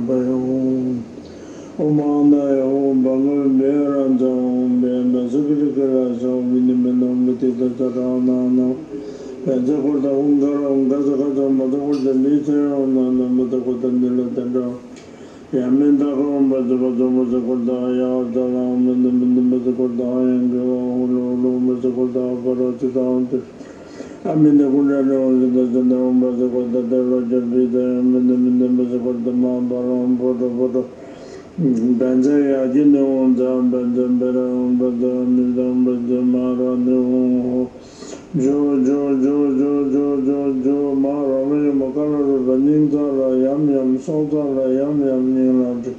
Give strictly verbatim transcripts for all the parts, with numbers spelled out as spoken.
པ་ཡང་ཨོཾ། ཨོཾ་ཨཱཿནྡྷ་ཡ་ཧོ། བ་ག་བི་བེ་ར་ཛ་ཨོཾ་བེ་བཛྲ་གྷི་ལི་ཀ་ལ་ས་ཨོཾ་བི་ནི་མི་ནོ་མི་ཏི་ཏ་ཙ་ར་ན་ན། བཛྲ་གྷོ་ཏ་ཧཱུྃ་ཀ་ར་ཨོཾ་ག་ཛ་གྷ་ཛ། མ་ཛ་གྷོ་ཏ་ལི་ཙ་ཡ་ཨོཾ་ན་ན་མ་ཛ་གྷོ་ཏ་ནི་ལ་དན་ཏྲ། ཡ་མི་ཏ་ག་ཨོཾ་བཛྲ་བཛྲ་མ་ཛ་གྷོ་ཏ་ཡ་ཛ་ལ་ཨོཾ་མ་ཛ་མ་ཛ་མ་ཛ་གྷོ་ཏ་ཡ་གི་ཨོཾ་ཧོ་ལོ་ཧོ་ལོ་མ་ཛ་གྷོ་ཏ་པ་ར་ཙི་ཏ་ཨོཾ་ཏི། ཨ་མི་ནི་ཀུན་ཌ་ལི་ཨོཾ་ཙི་ཏ་ཙ་ན་ཨོཾ་བཛྲ་གྷོ་ཏ་ཏེ་ལོ་ཀྱ་བི་ཏ་ཡ་མི་ནི་མི་ནི་མ་ཛ་གྷོ་ཏ་མ་པ་ར་ཨོཾ་པོ་ཏོ་པོ་ཏོ། བཛྲ་ཡ་གི་ནི་ཨོཾ་ཛ་བཛྲ་བེ་ར་ཨོཾ་བཛྲ་མི་ཏ་བཛྲ་མ་ར་ནི་ཨོཾ་ཧོ། ཇོ་ཇོ་ཇོ་ཇོ་ཇོ་ཇོ་ཇོ། མ་ར་མི་ཡ་མ་ཀ་ལ་རུ་པ་སྙིང་རྩ་ལ་ཡམ་ཡམ། སྲོག་རྩ་ལ་ཡམ་ཡམ། སྙིང་ལ་དྲི།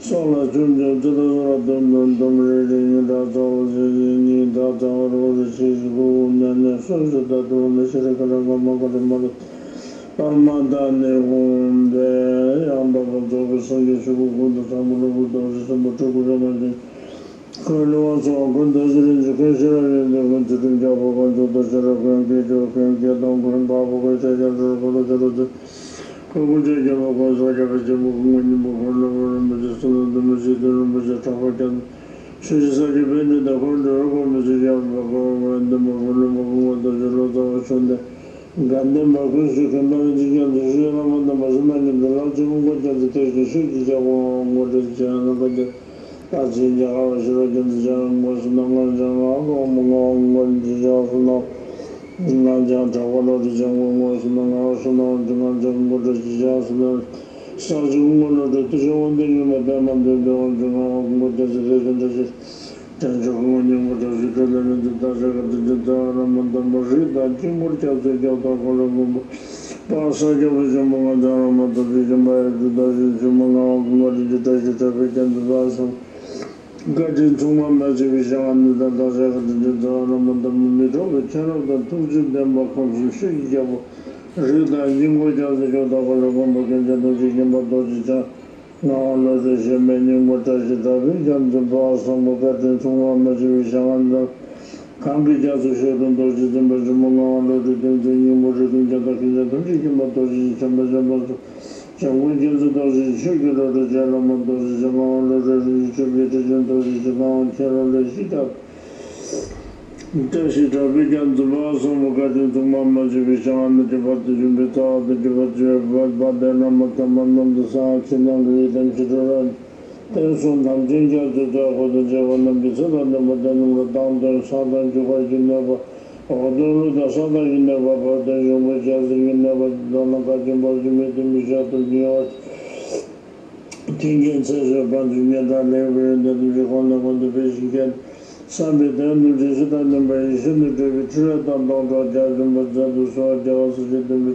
སྲོག་ལ་ཆུམ་ཆུམ། ཙི་ཏ་ཟ་ར་དུམ་དུམ་དུམ། རི་རི་སྙིང་ཁྲག་ཚ་བོ་ཟི་ཟི། སྙིང་ཐག་ཚ་བ་རུ་རི་ཤི་ཤི་གུ་གུ་ཉ་ཉ་སུ་སུ་ད་དུ་མི་ཤི་རི་ཀ་ར་ག་མ་ཀ་ར་མ་ར། པར་མ་ད་ནི་ཧུམ་བེ་ཡང་དག་པར་རྫོགས་པའི་སངས་རྒྱས་ཆོས་སྐུ་ཀུན་ཏུ་བཟང་པོ་ཀླུ་སྒྲུབ་ཐམས་ཅད་སེམས་དཔའ་སྤྲུལ་སྐུ་བྱ་མ་ཅན། ཁོང་ལུས་དབང་གསོལ་བ་ཀུན་ཏུ་གཟི་བརྗིད་ཅན། ཁོང་ཤེས་རབ་ཡོན་ཏན་ཀུན། ཚུལ་ཁྲིམས་རྒྱལ་པོ་ཀུན། ཚོགས་གཙོ་ཤེས་རབ་ཀུན། དགེ་སྦྱོར་ཀུན། སྐད་དང་ཀུན། འཕགས་པ་ཀུན། ཤཱཀྱ་ཐུབ་པ་ཀུན། ལྷ་ཚོགས་ཀུན། ཁོ་ཀུན་ཆོས་སྐྱོང་བ་ཀུན། སངས་རྒྱས་པ་ཆེན་པོ་ཀུན། དངོས་སྙིང་པོ་ཀུན། བླ་མ་རིན་པོ་ཆེ། བསོད་ནམས་ལྡན་པ། སྲིད་དོན་རིན་པོ་ཆེ། གྲགས་པ་རྒྱ་མཚོ། ཆོས་ཀྱི་ས་གཞི་པཎ་ཆེན་དང་། ཁོང་འགྲོ་བའི་གོ་འཕང་ཚུལ་བཞིན་པ། ཁོང་དབང་ལྡན་པ་ཀུན། ལྷུན་པོ་ཀུན། ངོ་མཚར་ཆོས་བློ་རྩ་བ་ཤུགས་ལྡན། དགའ་ལྡན་པ་ཀུན། ཚུལ་ཁྲིམས་དམ་པའི་ཚིག་ཀྱང་དུ་ཞུ། བླ་མ་དམ་པ་བསོད་ནམས་ཀྱི་མདུན་ལ། ཆོས་མགོན་རྒྱ་མཚོ་དེ་བཞིན་གཤེགས་ཀྱི་ཞབས་ཀྱི་ངོ་བོ། ངོ་སྤྲོད་ཀྱི་ཕྱག་ན་བཀའ་བརྒྱད་རྟགས་ཅན་གྱི་ཁ་བ་ཤེས་རབ་རྒྱ་མཚོའི་ཞབས་ཀྱི་ངོ་བོ། བསོད་ནམས་སྔགས་འཆང་ངག་གི་དབང་པོ་ངག་དབང་ཀུན་གྱི་ཞབས་སུ་གནང་། སྔགས་འཆང་དྲེགས་པ་བློ་གྲོས་འཆང་ངག་བསོད་ནམས་ངག་བསོད་ནམས་དབང་ཕྱུག་ངག་འཆང་ངོ་སྤྲོད་ཀྱི་ཞབས་སུ་གནང་། ས་བཅུ་དངོས་བློ་གྲོས་བདེ་ཆེན་དབང་ལྡན་ཉི་མ་པདྨ་འདུས་པའི་དབང་ཕྱུག་ངག་དབང་ཀུན་གྱི་རྒྱལ་སྲས་དེ་བཞིན་བཀྲ་ཤིས་དྲན་མཆོག་གི་དངོས་བརྙན་པོ་བཀྲ་ཤིས་འཕྲིན་ལས་རིག་འཛིན་སྟག་ཤར་དགའ་ལྡན་གྱི་རྩ་བ་བླ་མ་དམ་པ་རིགས་དང་དཀྱིལ་འཁོར་རྒྱ་མཚོའི་རྒྱལ་ཐོག་འཁོར་ལོའི་མགོན་པོ་དཔལ་ས་སྐྱ་པའི་ཆེན་པོ་ངག་འཆང་བླ་མ་རྡོ་རྗེ་འཆང་དཔལ་ཡུལ་གྲུབ་རྟགས་ཅན་ཆེན་པོ་ངག་དབང་ཀུན་དགའ་རིན་ཆེན་བཀྲ་ཤིས་གྲགས་པའི་རྒྱ་མཚོ་དཔལ་བཟང་བཀའ་དྲིན་མཚུངས་པ་མ་མཆིས་པའི་ཞིང་ཁམས་ནས་དང་སྟག་ཤར་དགའ་ལྡན་གྱི་རྩ་བ་བླ་མ་དམ་པ་མི་འཕྲོག་པའི་མཁྱེན་རབ་དང་ཐུགས་རྗེ་ལྡན་པ་ཁམས་གསུམ་ཆོས་ཀྱི་རྒྱལ་པོ་རིགས་དང་དཀྱིལ་འཁོར་རྒྱ་མཚོའི་ཕྱོགས་དང་འཁོར་ལོའི་མགོན་པོ་མཁན་ཆེན་རྡོ་རྗེ་འཆང་དཔལ་རྡོ་རྗེ་འཆང་། ངག་དབང་བློ་གྲོས་གཞན་མེད་སྙིང་པོ་བཀྲ་ཤིས་གྲགས་པའི་རྒྱ་མཚོ་དཔལ་བཟང་པོ་བཀའ་དྲིན་མཚུངས་པ་མ་མཆིས་པའི་ཞིང་ཁམས་ནས་གང་གི་རྒྱ་མཚོ་ཞབས་དྲུང་རྡོ་རྗེ་འཛིན་པ་ཆེན་པོ་ངག་དབང་བློ་གྲོས་རྒྱལ་མཚན་སྙིང་པོ་རིགས་ཀུན་རྒྱལ་དང་མཁན་ཆེན་ཐམས་ཅད་མཁྱེན་པ་རྡོ་རྗེ་འཆང་བྱམས་པ་ཆེན་པོ་འཇམ་མགོན་རྒྱ་མཚོ་རྡོ་རྗེ་ཆོས་ཀྱི་བློ་གྲོས་རྗེ་བླ་མ་རྡོ་རྗེ་འཆང་ངག་དབང་བློ་གྲོས་རིན་ཆེན་ཆོས་ཀྱི་ཁྲི་ཆེན་རྡོ་རྗེ་འཆང་ངག་དབང་མཁྱེན་རབ་ལེགས་བཤད་རྒྱ་བཀྲ་ཤིས་གྲགས་པའི་རྒྱ་མཚོ་དཔལ་བཟང་པོ་བཀའ་དྲིན་མཚུངས་པ་མ་མཆིས་པའི་ཞིང་ཁམས་ནས་གྲུབ་པ་དང་འབྱུང་པོའི་རྩ་བ་དང་གྲུབ་པ་བཅུ་པའི་དཔལ་ལྡན་བླ་མ་དམ་པ་རྣམས་དང་གསང་སྔགས་ཕྱི་ནང་གི་ཡི་དམ་ཞི་ཁྲོ་རབ་བརྟན་གསུམ་དམ་ཅན་རྒྱ་མཚོའི་རྩ་འཁོར་དང་བཅས་པ་རྣམས་ཀྱི་ཚེ་དང་ལྡན་པ་དེ་རྣམས་ལ་དང་དོན་ས་དང་རྒྱུ་སྐར་གྱི་གནས་པ། འོག་གདོན་ལུས་དང་ས་དང་ཡི་གནས་པ། བར་དོན་གཞུང་པོའི་ཞལ་ཟས་ཀྱི་གནས་པ། མདོར་ན་བཀའ་བརྒྱུད་འབའ་ཞིག་མི་མཐུན་པའི་ཞལ་ཐུབ་ཀྱི་ཡོད། མཐུན་རྐྱེན་ཚེ་ཤོར་བར་དུ་སྙན་གྲགས་ལེགས་པའི་ཡོན་ཏན་ཐམས་ཅད་གོང་ནས་གོང་དུ་འཕེལ་ཞིང་རྒྱས། བསམ་པའི་དོན་དུ་རྗེས་སུ་དང་ལྡན་པ་ཡིད་བཞིན་དུ་འགྲུབ་པའི་ཕྲིན་ལས་དང་སྡོང་གྲོགས་རྒྱ་ཆེན་པོ་མཛད་དུ་གསོལ། རྒྱལ་བ་སྲས་བཅས་བསྟན་པའི་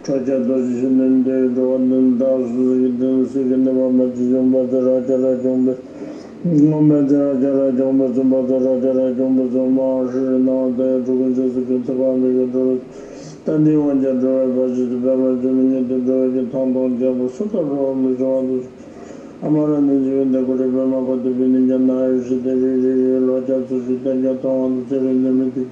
ཁྲོད་ཁྲོ་རྒྱལ་རྡོ་རྗེ་འཆང་དང་འདས་པའི་འགྲོ་བ་དོན་དག་སོ་སོ་ཡི་དོན་སེལ་གྱི་ནུས་པ་མ་ཅིག་ཡོང་བ་དེ་ར་ཅ་ར་སྐྱོང་བའི། སྔོན་མ་དེ་ར་ཅ་ར་སྐྱོང་བའི་ཚུལ། མ་དེ་ར་ཅ་ར་སྐྱོང་བའི་ཚུལ། མ་ཧྲི་རི་ནང་དེ་འགྲོ་ཀུན་རྗེས་སུ་མཐུན་ཚེ་དཔག་མེད་ཀྱི་འགྲོ་བའི། རྟ་མགྲིན་དབང་རྒྱལ་འགྲོ་བའི་བར་ཆད་དུ་པདྨ་འབྱུང་གནས་ཉིད་དུ་འགྲོ་བའི་ཐང་སྟོང་རྒྱལ་པོ་སུ་དང་འགྲོ་བ་མི་འབྱུང་བ་དུ། ཨ་མ་ར་ནི་འཇིག་རྟེན་ཀུ་རི་པདྨ་གོ་ཏི་པི་ནི་རྒྱ་ནག་ཡུལ་ཞི་བདེ་རི་རི་རི་ལོ་རྒྱ་ཚོ་ཞིག་གཏན་རྒྱ་ཐོང་བ་དུ་ཚེ་རིང་ནི་མི་ཐིག་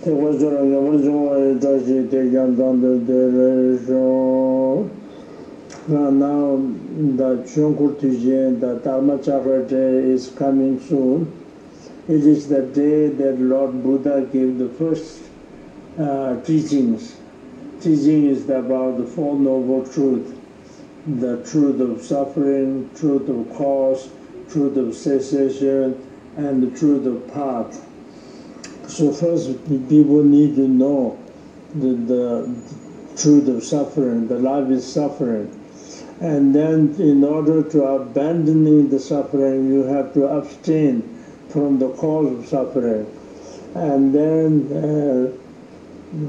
ཐེག་པ་ཆོས་ར་ངེས་པར་འབྱུང་བ་ཡི་བཀྲ་ཤིས་དེ་ཀྱང་དང་དུ་བདེ་ལེགས་ཤོག Now the Chonkur Tujen, the Dharma Chakra day is coming soon. It is the day that Lord Buddha gave the first uh, teachings. Teaching is about the Four Noble Truths, the truth of suffering, truth of cause, truth of cessation, and the truth of path. So first, people need to know the, the truth of suffering, the life is suffering. And then in order to abandoning the suffering, you have to abstain from the cause of suffering. And then uh,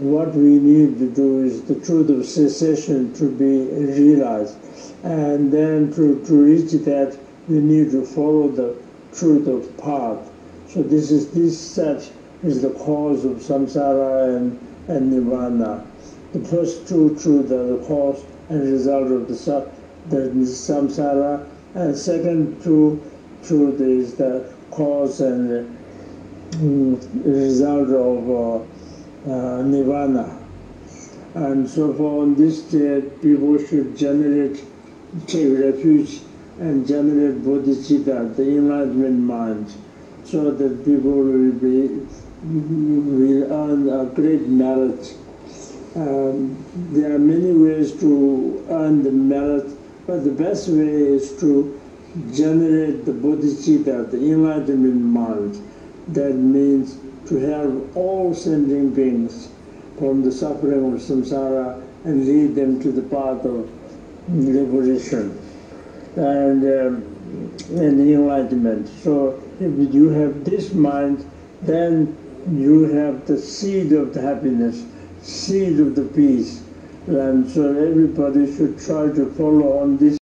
what we need to do is the truth of cessation to be realized. And then to, to reach that, we need to follow the truth of path. So this is this such is the cause of samsara and, and nirvana. The first two truths are the cause and result of the, the samsara, and second two truth is the cause and mm, result of uh, uh, nirvana. And so for this day, people should generate take refuge and generate bodhicitta, the enlightenment mind, so that people will be will earn a great merit. Um, there are many ways to earn the merit, but the best way is to generate the bodhicitta, the enlightenment mind. That means to help all sentient beings from the suffering of samsara and lead them to the path of liberation and, um, and enlightenment. So if you have this mind, then you have the seed of the happiness, seed of the peace. And so everybody should try to follow on this